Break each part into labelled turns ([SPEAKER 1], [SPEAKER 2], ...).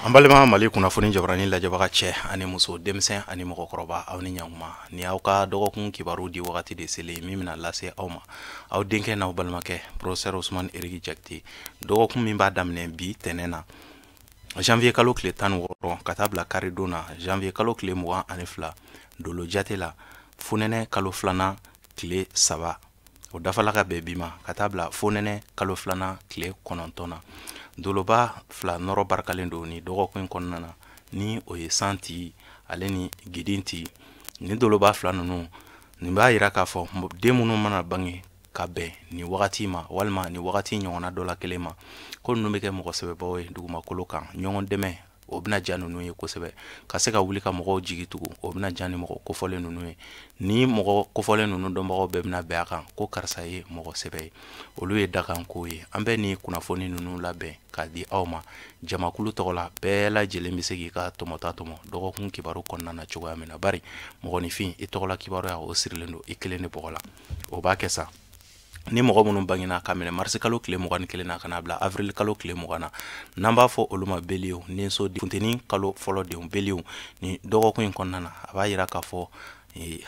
[SPEAKER 1] An balima Mali kunnafoni jabarani lajɛbaga cɛ ani muso, denmisɛn ani mɔgɔkɔrɔba, aw ni ɲankuma. Ni aw ka dɔgɔkun kibaru di wagati de selen min bɛna lase aw ma, aw denkɛ n'aw balimakɛ professeur Ousmane Eriki Jakite. Dɔgɔkun min b'a daminɛ bi tɛnɛn na, janvier kalo tile 16 ka taa bila karidon na, janvier kalo tile 22, dolo jate la fonɛnɛ kalo filanan tile 3, o dafala ka bɛn bi ma, ka taa bila fonɛnɛ kalo filanan tile 9 na. Doloba fila nɔrɔ barikalen don ni dɔgɔkun in kɔnɔna na, ni o ye san ti ale ni gidin ti. Ni doloba fila ninnu, nin b'a yira k'a fɔ den minnu mana bange ka bɛn nin wagati ma walima nin wagati ɲɔgɔnna dɔ la kelen ma, ko ninnu bɛ kɛ mɔgɔ sɛbɛbaw ye dugumakolo kan. Ɲɔgɔn dɛmɛ o bɛna diya ninnu ye kosɛbɛ, ka se ka wuli ka mɔgɔw jigi tugu, o bɛna diya ni mɔgɔ kofɔlen ninnu ye. Ni mɔgɔ kofɔlen ninnu dɔnbagaw bɛɛ bɛna bɛn a kan ko karisa ye mɔgɔ sɛbɛ ye, olu ye dakanko ye. An bɛ nin kunnafoni ninnu labɛn k'a di aw ma jamakulu tɔgɔ la. Bɛɛ lajɛlen bɛ se k'i ka tɔmɔta tɔmɔ dɔgɔkun kibaru kɔnɔna na cogoya min na, bari mɔgɔninfin i tɔgɔla kibaruya o sirilen don i kelen de bɔgɔ la. O b'a kɛ sa ni mɔgɔ minnu bangena ka minɛ marisi kalo tile 21 na ka n'a bila avril kalo tile 20 na, n'an b'a fɔ olu ma beliw, ninso funteni kalo fɔlɔ denw beliw. Ni dɔgɔkun in kɔnɔna na, a b'a yira k'a fɔ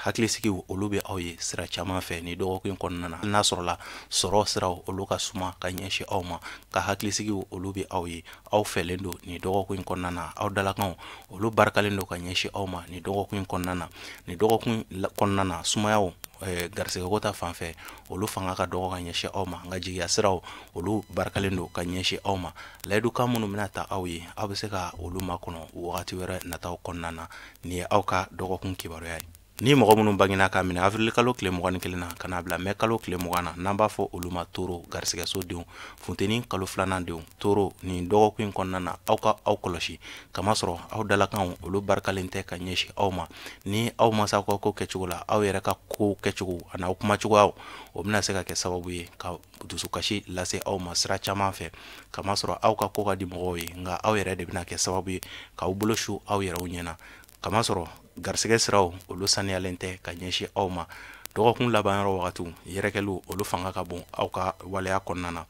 [SPEAKER 1] hakilisigiw olu bɛ aw ye sira caman fɛ ni dɔgɔkun in kɔnɔna na. N'a sɔrɔla sɔrɔ siraw olu ka suma ka ɲɛsin aw ma, ka hakilisigiw olu bɛ aw ye, aw fɛlen don ni dɔgɔkun in kɔnɔna na. Aw dalakanw olu barikalen don ka ɲɛsin aw ma ni dɔgɔkun in kɔnɔna na. Ni dɔgɔkun kɔnɔna na, sumayaw garisɛgɛko ta fan fɛ, olu fanga ka dɔgɔ ka ɲɛsin aw ma, nka jigiya siraw olu barikalen don ka ɲɛsin aw ma. Layidukan minnu bɛna ta aw ye, aw bɛ se ka olu makɔnɔ wagati wɛrɛ nataw kɔnɔna na. Nin ye aw ka dɔgɔkun kibaruya ye. Ni mɔgɔ minnu bangena ka minɛ avril kalo tile 21 na ka n'a bila mɛ kalo tile 20 na, n'an b'a fɔ olu ma toro, garisɛgɛso denw, funteni kalo filanan denw toro, nin dɔgɔkun in kɔnɔna na, aw ka aw kɔlɔsi, kamasɔrɔ aw dalakanw olu barikalen tɛ ka ɲɛsin aw ma. Ni aw mansaw ka ko kɛcogo la, aw yɛrɛ ka ko kɛcogo ani aw kumacogoyaw, o bɛna se ka kɛ sababu ye ka dusukasi lase aw ma sira caman fɛ, kamasɔrɔ aw ka ko ka di mɔgɔw ye, nka aw yɛrɛ de bɛna kɛ sababu ye k'aw bolo su aw yɛrɛw ɲɛna, kamasɔrɔ garisɛgɛ siraw olu saniyalen tɛ ka ɲɛsin aw ma. Dɔgɔkun laban yɔrɔ wagatiw, yɛrɛkɛliw olu fanga ka bon aw ka waleya kɔnɔna na.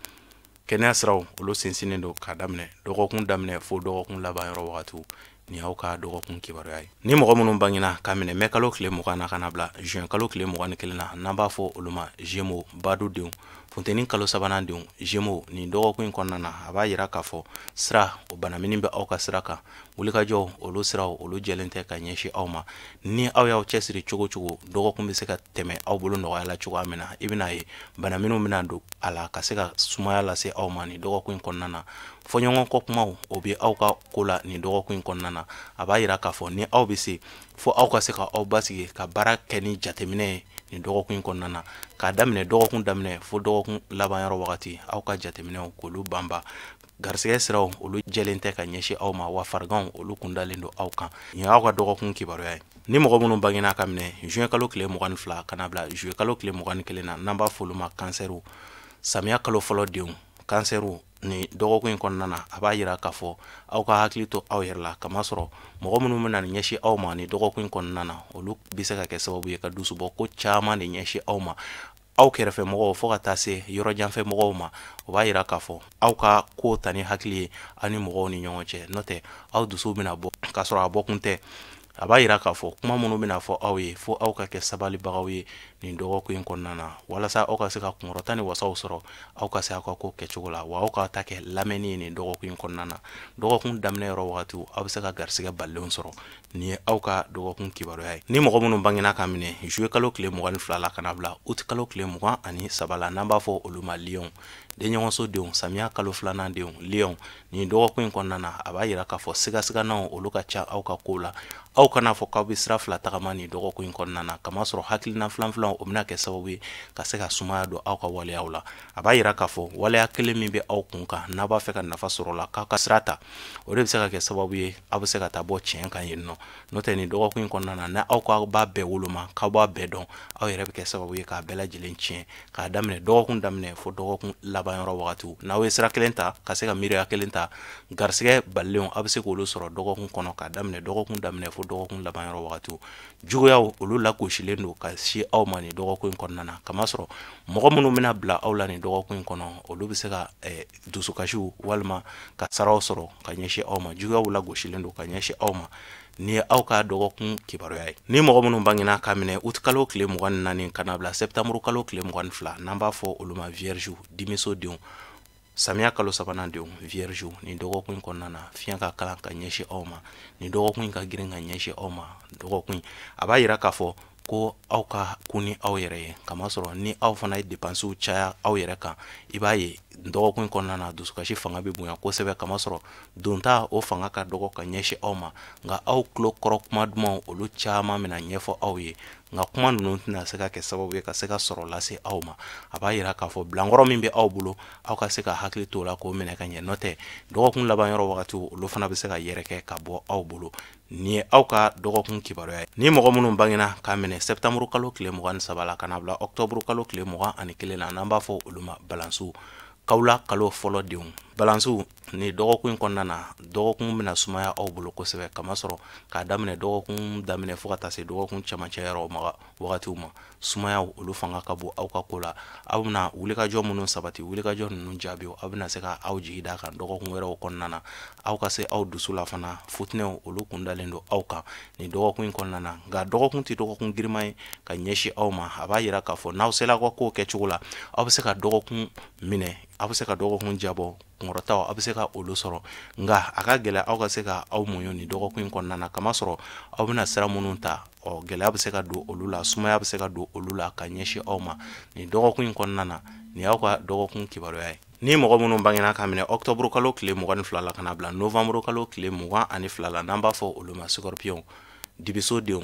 [SPEAKER 1] Kɛnɛya siraw olu sinsinnen don k'a daminɛ dɔgɔkun daminɛ fo dɔgɔkun laban yɔrɔ wagatiw. Nin y'aw ka dɔgɔkun kibaruya ye. Ni mɔgɔ minnu bangena ka minɛ mɛ kalo tile 20 na ka na bila juin kalo tile 21 na, n'an b'a fɔ olu ma Gémeaux, badu denw, funteni kalo sabanan denw Gémeaux, nin dɔgɔkun in kɔnɔna na, a b'a yira k'a fɔ sira o banamini bɛ aw ka sira kan. Wulikajɔw olu siraw olu jɛlen tɛ ka ɲɛsin aw ma. Ni aw y'aw cɛsiri cogo cogo, dɔgɔkun bɛ se ka tɛmɛ aw bolo nɔgɔya la cogoya min na, i bɛna ye bana minnu bɛna don a la ka se ka sumaya lase aw ma nin dɔgɔkun in kɔnɔna na. Fɔɲɔgɔn kɔ kumaw o bɛ aw ka ko la nin dɔgɔkun in kɔnɔna na. A b'a yira k'a fɔ ni aw bɛ se fo aw ka se ka aw basigi ka baara kɛ ni jateminɛ ye nin dɔgɔkun in kɔnɔna na, k'a daminɛ dɔgɔkun daminɛ fo dɔgɔkun laban yɔrɔ wagati, aw ka jateminɛw k'olu banba. Garisɛgɛ siraw olu jɛlen tɛ ka ɲɛsin aw ma, wa fariganw olu kundalen don aw kan. Nin y'aw ka dɔgɔkun kibaruya ye. Ni mɔgɔ minnu bangena ka minɛ juin kalo tile 22 ka na bila juillet kalo tile 21 na, n'an b'a fɔ olu ma kansɛriw, samiya kalo fɔlɔ denw kansɛriw, ni dɔgɔkun in kɔnɔna na, a b'a yira k'a fɔ aw ka hakili to aw yɛrɛ la, kamasɔrɔ mɔgɔ minnu bɛna ɲɛsin aw ma ni dɔgɔkun in kɔnɔna na, olu bɛ se ka kɛ sababu ye ka dusubɔ ko caman de ɲɛsin aw ma, aw kɛrɛfɛ mɔgɔw fo ka taa se yɔrɔ janfɛ mɔgɔw ma. O b'a yira k'a fɔ aw ka ko ta ni hakili ye aw ni mɔgɔw ni ɲɔgɔn cɛ, n'o tɛ aw dusu bɛna bɔ k'a sɔrɔ a bɔkun tɛ. A b'a yira k'a fɔ kuma minnu bɛna fɔ aw ye, fo aw ka kɛ sabalibagaw ye nin dɔgɔkun in kɔnɔna na, walasa aw ka se ka kunkɔrɔta ni wasaw sɔrɔ, aw ka se aw ka ko kɛcogo la, wa aw ka ta kɛ lamɛnni ye nin dɔgɔkun in kɔnɔna na. Dɔgɔkun daminɛ yɔrɔ wagatiw, aw bɛ se ka garisɛgɛ balilenw sɔrɔ. Nin ye aw ka dɔgɔkun kibaruya ye. Ni mɔgɔ minnu bangena ka minɛ juillet kalo tile 22 la ka na bila août kalo tile 23 la, n'an b'a fɔ olu ma lion, denɲɔgɔnso denw, samiya kalo filanan denw lion, nin dɔgɔkun in kɔnɔna na, a b'a yira k'a fɔ sigasiganaw olu ka ca aw ka kow la. Aw kana fɔ k'aw bɛ sira fila tagama nin dɔgɔkun in kɔnɔna na, kamasɔrɔ hakilina filan filan o bɛna kɛ sababu ye ka se ka sumaya don aw ka waleyaw la. A b'a yira k'a fɔ waleya kelen min bɛ aw kun kan, n'a b'a fɛ ka nafa sɔrɔ o la, k'aw ka sira ta, o de bɛ se ka kɛ sababu ye aw bɛ se ka taa bɔ tiɲɛ kan yen nɔ. N'o tɛ nin dɔgɔkun in kɔnɔna na, n'aw k'aw b'a bɛɛ woloma, k'aw b'a bɛɛ dɔn, aw yɛrɛ bɛ kɛ sababu ye k'a bɛɛ lajɛlen tiɲɛ, k'a daminɛ dɔgɔkun daminɛ fo dɔgɔkun laban. laban yɔrɔ wagatiw. N'aw ye sira kelen ta ka se ka miiriya kelen ta, garisɛgɛ balilenw aw bɛ se k'olu sɔrɔ dɔgɔkun kɔnɔ, k'a daminɛ dɔgɔkun daminɛ fo dɔgɔkun laban yɔrɔ wagatiw. Juguyaw olu lagosilen don ka si aw ma nin dɔgɔkun in kɔnɔna na, kamasɔrɔ mɔgɔ minnu bɛna bila aw la nin dɔgɔkun in kɔnɔ, olu bɛ se ka dusukasiw walima ka saraw sɔrɔ ka ɲɛsin aw ma. Juguyaw lagosilen don ka ɲɛsin aw ma. Ni ye aw ka dɔgɔkun kibaruya ye. Ni mɔgɔ minnu bangena ka minɛ uti kalo tile 24 ka na bila sɛptanburu kalo tile 22, n'an b'a fɔ olu ma vierge, dimiso denw, samiya kalo sabanan denw, vierge, nin dɔgɔkun in kɔnɔna na fiɲɛ ka kalan ka ɲɛsin aw ma. Nin dɔgɔkun in ka girin ka ɲɛsin aw ma. Dɔgɔkun a b'a yira k'a fɔ ko aw ka kun ni aw yɛrɛ ye, kamasɔrɔ ni aw fana ye depansiw caya aw yɛrɛ kan, i b'a ye dɔgɔkun kɔnɔna na dusukasi fanga bɛ bonya kosɛbɛ, kamasɔrɔ donta o fanga ka dɔgɔ ka ɲɛsin aw ma. Nka aw tulo kɔrɔ kuma dumanw olu caman bɛna ɲɛfɔ aw ye, nka kuma ninnu tɛna se ka kɛ sababu ye ka se ka sɔrɔ lase aw ma. A b'a yira k'a fɔ bilankɔrɔ min bɛ aw bolo, aw ka se ka hakili t'o la k'o minɛ ka ɲɛ, n'o tɛ dɔgɔkun laban yɔrɔ wagatiw olu fana bɛ se ka yɛrɛkɛ ka bɔ aw bolo. Nin ye aw ka dɔgɔkun kibaruya ye. Ni mɔgɔ minnu bangena k'a minɛ sɛptanburu kalo tile 23 la ka na bila ɔkutɔburu kalo tile 21 na, n'an b'a fɔ olu ma balansiw, kawula kalo fɔlɔ denw. Balansiw, ni dɔgɔkun in kɔnɔna na, dɔgɔkun bɛna sumaya aw bolo kosɛbɛ, kamasɔrɔ k'a daminɛ dɔgɔkun daminɛ fo ka taa se dɔgɔkun cɛmancɛ yɔrɔ ma wagatiw ma, sumayaw olu fanga ka bon aw ka ko la. Aw bɛna wulikajɔ minnu sabati, wulikajɔ ninnu jaabiw aw bɛna se ka aw jigi d'a kan dɔgɔkun wɛrɛw kɔnɔna na. Aw ka se aw dusu la fana, futinɛw olu kundalen don aw kan nin dɔgɔkun in kɔnɔna na. Nka dɔgɔkun tɛ dɔgɔkun girinman ye ka ɲɛsin aw ma. A b'a yira k'a fɔ n'aw sera aw ka kow kɛcogo la, aw bɛ se ka dɔgɔkun minɛ, aw bɛ se ka dɔgɔkun jabɔ, kunkɔrɔtaw aw bɛ se ka olu sɔrɔ. Nka a ka gɛlɛ aw ka se ka aw muɲu nin dɔgɔkun in kɔnɔna na, kamasɔrɔ aw bɛna sira minnu ta, ɔ gɛlɛya bɛ se ka don olu la, sumaya bɛ se ka don olu la ka ɲɛsin aw ma nin dɔgɔkun in kɔnɔna na. Nin y'aw ka dɔgɔkun kibaruya ye. Ni mɔgɔ minnu bangena ka minɛ ɔkutɔburu kalo tile 22 la ka na bila novanburu kalo tile 22 la, n'an b'a fɔ olu ma scorpion, dibiso denw,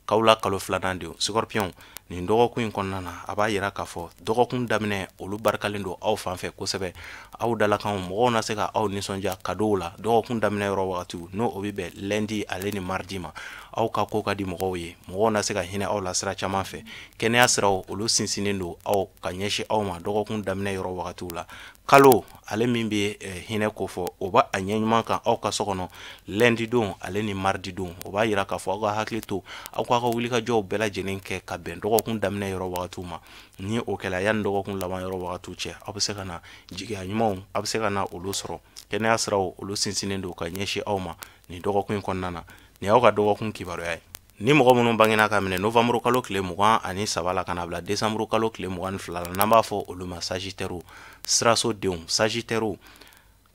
[SPEAKER 1] kawula kalo filanan denw, scorpion, nin dɔgɔkun in kɔnɔna na, a b'a yira k'a fɔ dɔgɔkun daminɛ olu barikalen don aw fan fɛ kosɛbɛ. Aw dalakanw mɔgɔw na se ka aw nisɔndiya kadow la dɔgɔkun daminɛ yɔrɔ wagatiw, n'o o bɛ bɛn lundi ale ni mardi ma. Aw ka ko ka di mɔgɔw ye, mɔgɔw na se ka hinɛ aw la sira caman fɛ. Kɛnɛya siraw olu sinsinnen don aw ka ɲɛsin aw ma dɔgɔkun daminɛ yɔrɔ wagatiw la. Kalo ale min bɛ hinɛ kofɔ, o b'a a ɲɛ ɲuman kan aw ka so kɔnɔ lundi don ale ni mardi don. O b'a yira k'a fɔ aw ka hakili to aw k'aw ka wulikajɔw bɛɛ lajɛlen kɛ ka bɛn dɔgɔkun daminɛ yɔrɔ wagatiw ma. Ni o kɛla, yanni dɔgɔkun laban yɔrɔ wagatiw cɛ, aw bɛ se ka na jigiya ɲumanw, aw bɛ se ka na olu sɔrɔ. Kɛnɛya siraw olu sinsinnen don ka ɲɛsin aw ma nin dɔgɔkun in kɔnɔna na. Nin y'aw ka dɔgɔkun kibaruya ye. Ni mɔgɔ minnu bangena ka minɛ novanburu kalo tile 23 la ka na bila desanburu kalo tile 22 la, n'an b'a fɔ olu ma sagittaire, siraso denw, sagittaire,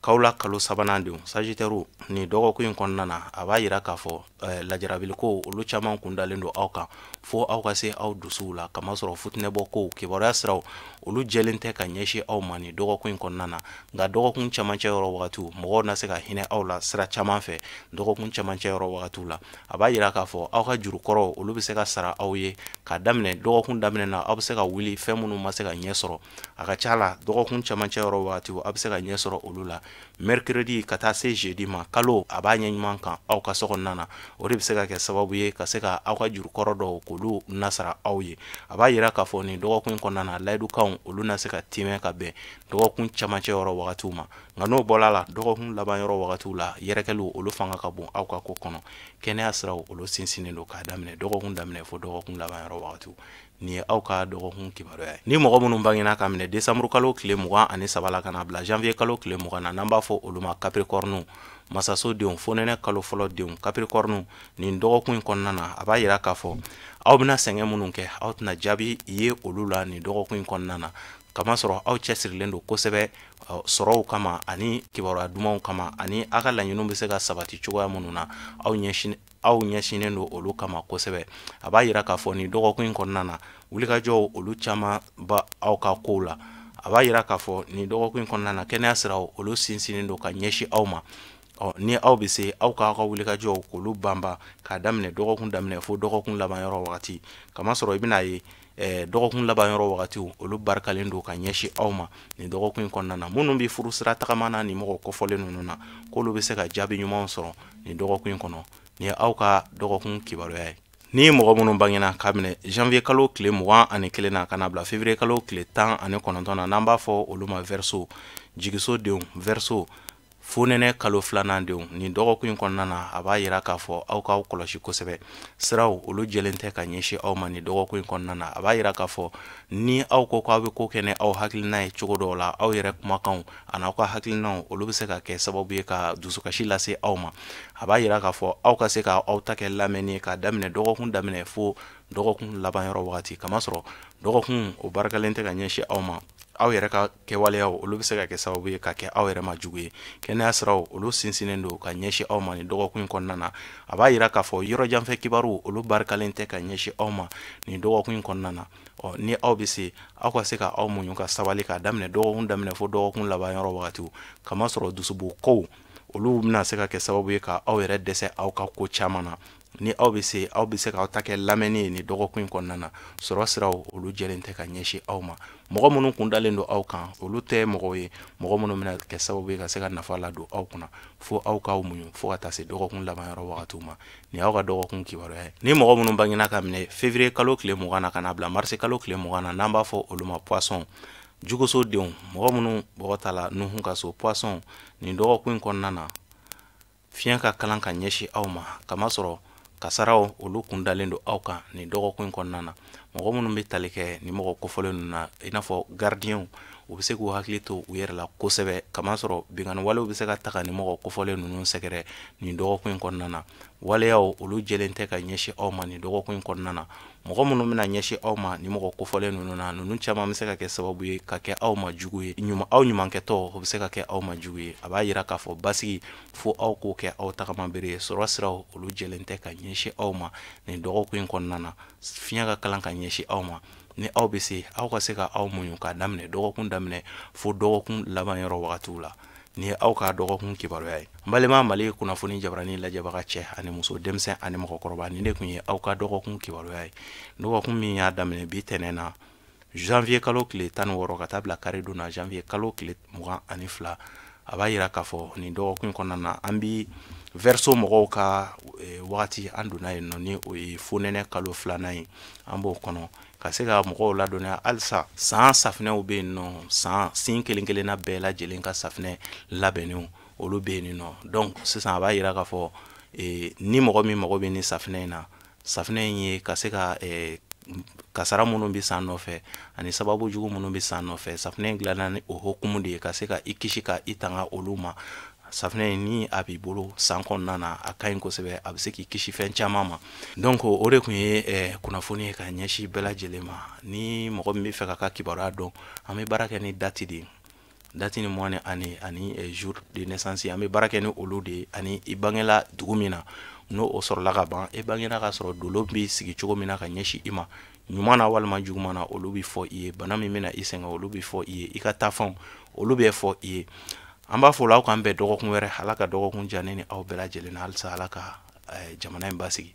[SPEAKER 1] kawula kalo sabanan denw, sagittaire, nin dɔgɔkun in kɔnɔna na, a b'a yira k'a fɔ lajarabiliko olu caman kundalen don aw kan, fo aw ka se aw dusuw la, kamasɔrɔ futinɛbɔ kow, kibaruya siraw olu jɛlen tɛ ka ɲɛsin aw ma nin dɔgɔkun in kɔnɔna na. Nka dɔgɔkun cɛmancɛ yɔrɔ wagatiw, mɔgɔw na se ka hinɛ aw la sira caman fɛ dɔgɔkun cɛmancɛ yɔrɔ wagatiw la. A b'a yira k'a fɔ aw ka jurukɔrɔw olu bɛ se ka sara aw ye k'a daminɛ dɔgɔkun daminɛ na. Aw bɛ se ka wuli fɛn minnu ma se ka ɲɛ sɔrɔ, a ka ca la dɔgɔkun cɛmancɛ yɔrɔ wagatiw aw bɛ se ka ɲɛ sɔrɔ olu la. Mercredi ka taa se jeudi ma, kalo a b'a ɲɛ ɲuman kan aw ka so kɔnɔna na. O de bɛ se ka kɛ sababu ye ka se ka aw ka jurukɔrɔ dɔw k'olu nasara aw ye. A b'a yira k'a fɔ nin dɔgɔkun in kɔnɔna na, layidukanw olu na se ka timɛ ka bɛn dɔgɔkun cɛmancɛ yɔrɔ wagatiw ma. Nka n'o bɔla la, dɔgɔkun laban yɔrɔ wagatiw la, yɛrɛkɛliw olu fanga ka bon aw ka ko kɔnɔ. Kɛnɛya siraw olu sinsinnen don k'a daminɛ dɔgɔkun daminɛ fo dɔgɔkun laban yɔrɔ wagatiw. Nin ye aw ka dɔgɔkun kibaruya ye. Ni mɔgɔ minnu bangena ka minɛ desanburu kalo tile 23 la ka na bila janvier kalo tile 20 na, n'an b'a fɔ olu ma capricorne, masaso denw, fonɛnɛ kalo fɔlɔ denw, capricorne, nin dɔgɔkun in kɔnɔna na, a b'a yira k'a fɔ aw bɛna sɛgɛn minnu kɛ, aw tɛna jaabi ye olu la nin dɔgɔkun in kɔnɔna na, kamasɔrɔ aw cɛsirilen don kosɛbɛ sɔrɔw kama ani kibaruya dumanw kama, ani aw ka laɲiniw bɛ se ka sabati cogoya minnu na, aw ɲɛsinnen don olu kama kosɛbɛ. A b'a yira k'a fɔ nin dɔgɔkun in kɔnɔna na, wulikajɔw olu caman ba aw ka kow la. A b'a yira k'a fɔ nin dɔgɔkun in kɔnɔna na, kɛnɛya siraw olu sinsinnen don ka ɲɛsin aw ma. Ni aw bɛ se aw k'aw ka wulikajɔw k'olu banba k'a daminɛ dɔgɔkun daminɛ fo dɔgɔkun laban yɔrɔ wagati, kamasɔrɔ i bɛna ye dɔgɔkun laban yɔrɔ wagatiw olu barikalen don ka ɲɛsin aw ma nin dɔgɔkun in kɔnɔna na. Minnu bɛ furu sira tagama na nin mɔgɔ kofɔlen ninnu na, k'olu bɛ se ka jaabi ɲumanw sɔrɔ nin dɔgɔkun in kɔnɔ. Nin ye aw ka dɔgɔkun kibaruya ye. Ni mɔgɔ minnu bangena k'a minɛ janvier kalo tile 21 na ka na bila février kalo tile 19 na, n'an b'a fɔ olu ma Verseau, jigiso denw, Verseau fonɛnɛ kalo filanan denw, nin dɔgɔkun in kɔnɔna na a b'a yira k'a fɔ aw k'aw kɔlɔsi kosɛbɛ. Siraw olu jɛlen tɛ ka ɲɛsin aw ma nin dɔgɔkun in kɔnɔna na. A b'a yira k'a fɔ ni aw ko k'aw bɛ ko kɛ ni aw hakilina ye cogo dɔw la, aw yɛrɛ kumakanw ani aw ka hakilinaw olu bɛ se ka kɛ sababu ye ka dusukasi lase aw ma. A b'a yira k'a fɔ aw ka se ka aw ta kɛ lamɛnni ye k'a daminɛ dɔgɔkun daminɛ fo dɔgɔkun laban yɔrɔ wagati, kamasɔrɔ dɔgɔkun o barikalen tɛ ka ɲɛsin aw ma. Aw yɛrɛ ka kɛwaleyaw olu bɛ se ka kɛ sababu ye ka kɛ aw yɛrɛ ma jugu ye. Kɛnɛya siraw olu sinsinnen don ka ɲɛsin aw ma nin dɔgɔkun in kɔnɔna na. A b'a yira k'a fɔ yɔrɔ janfɛ kibaru olu barikalen tɛ ka ɲɛsin aw ma nin dɔgɔkun in kɔnɔna na. Ni aw bɛ se, aw ka se ka aw muɲu ka sabali k'a daminɛ dɔgɔkun daminɛ fo dɔgɔkun laban yɔrɔ wagatiw, kamasɔrɔ dusubo kow olu bɛna se ka kɛ sababu ye ka aw yɛrɛ dɛsɛ aw ka ko caman na. Ni aw bɛ se, aw bɛ se k'aw ta kɛ lamɛnni ye nin dɔgɔkun in kɔnɔna na. Sɔrɔ siraw olu jɛlen tɛ ka ɲɛsin aw ma. Mɔgɔ minnu kun dalen don aw kan olu tɛ mɔgɔw ye, mɔgɔ minnu bɛna kɛ sababu ye ka se ka nafa ladon aw kunna, fo aw k'aw muɲu fo ka taa se dɔgɔkun laban yɔrɔ wagatiw ma. Nin y'aw ka dɔgɔkun kibaruya ye. Ni mɔgɔ minnu bangena ka minɛ février kalo tile 20 na ka na bila mars kalo tile 20 na, n'an b'a fɔ olu ma Poisson, juguso denw, mɔgɔ minnu bɔgɔ ta la Nuhun ka so, Poisson, nin dɔgɔkun in kɔnɔna na fiɲɛ ka kalan ka ɲɛsin aw ma, kamasɔrɔ kasaraw olu kun dalen don aw kan nin dɔgɔkun in kɔnɔna na. Mɔgɔ minnu bɛ tali kɛ ni mɔgɔ kofɔlen ninnu na, i n'a fɔ gardienw, u bɛ se k'u hakili to u yɛrɛ la kosɛbɛ, kamasɔrɔ binkanni walew bɛ se ka taga ni mɔgɔ kofɔlen ninnu sɛgɛrɛ nin dɔgɔkun in kɔnɔna na. Waleyaw olu jɛlen tɛ ka ɲɛsin aw ma nin dɔgɔkun in kɔnɔna na. Mɔgɔ minnu bɛna ɲɛsin aw ma ni mɔgɔ kofɔlen ninnu na, ninnu caman bɛ se ka kɛ sababu ye ka kɛ aw ma jugu ye. Aw ɲumankɛtɔ o bɛ se ka kɛ aw ma jugu ye. A b'a yira k'a fɔ basigi fo aw k'o kɛ aw tagama bere ye. Sɔrɔ siraw olu jɛlen tɛ ka ɲɛsin aw ma nin dɔgɔkun in kɔnɔna na. Fiɲɛ ka kalan ka ɲɛsin aw ma. Ni aw bɛ se, aw ka se ka aw muɲu k'a daminɛ dɔgɔkun daminɛ fo dɔgɔkun laban yɔrɔ wagatiw la. Nin ye aw ka dɔgɔkun kibaruya ye. N balima Mali kunnafoni jabarani lajɛbaga cɛ ani muso, denmisɛn ani mɔgɔkɔrɔba, nin de tun ye aw ka dɔgɔkun kibaruya ye. Dɔgɔkun min y'a daminɛ bi tɛnɛn na janvier kalo tile 16 ka taa bila kari don na janvier kalo tile 22, a b'a yira k'a fɔ nin dɔgɔkun kɔnɔna na an bi Verseau mɔgɔw ka wagati an donna yen nɔ, ni o ye fonɛnɛ kalo filanan ye, an b'o kɔnɔ ka se ka mɔgɔw ladɔnniya halisa san safinɛw bɛ yen nɔ, san sin kelen kelenna bɛɛ lajɛlen ka safinɛ labɛnnenw olu bɛ yen nɔ. Donc sisan a b'a yira k'a fɔ ni mɔgɔ min mago bɛ nin safinɛ in na, safinɛ in ye ka se ka kasara minnu bɛ san nɔfɛ ani sababu jugu minnu bɛ san nɔfɛ, safinɛ in dilanna ni o hokumu de ye ka se ka i kisi ka i tanga olu ma. Safinɛ in ni a b'i bolo san kɔnɔna na, a ka ɲi kosɛbɛ, a bɛ se k'i kisi fɛn caman ma. Donc o de tun ye kunnafoni ye ka ɲɛsin bɛɛ lajɛlen ma. Ni mɔgɔ min bɛ fɛ k'a ka kibaruya dɔn, an bɛ baara kɛ ni date de ye, date ni mois ni année ani jour de naissance, an bɛ baara kɛ ni olu de ye, ani i bangela dugu min na n'o o sɔrɔla ka ban, e bangena ka sɔrɔ dolo bɛ sigi cogo min na ka ɲɛsin i ma, ɲuman na walima juguman na, olu bɛ fɔ i ye. Bana min bɛna i sɛgɛn olu bɛ fɔ i ye, i ka taafanw olu bɛ fɔ i ye. An b'a fɔ la aw k'an bɛn dɔgɔkun wɛrɛ, Ala ka dɔgɔkun diya ne ni aw bɛɛ lajɛlen na, halisa Ala ka jamana in basigi.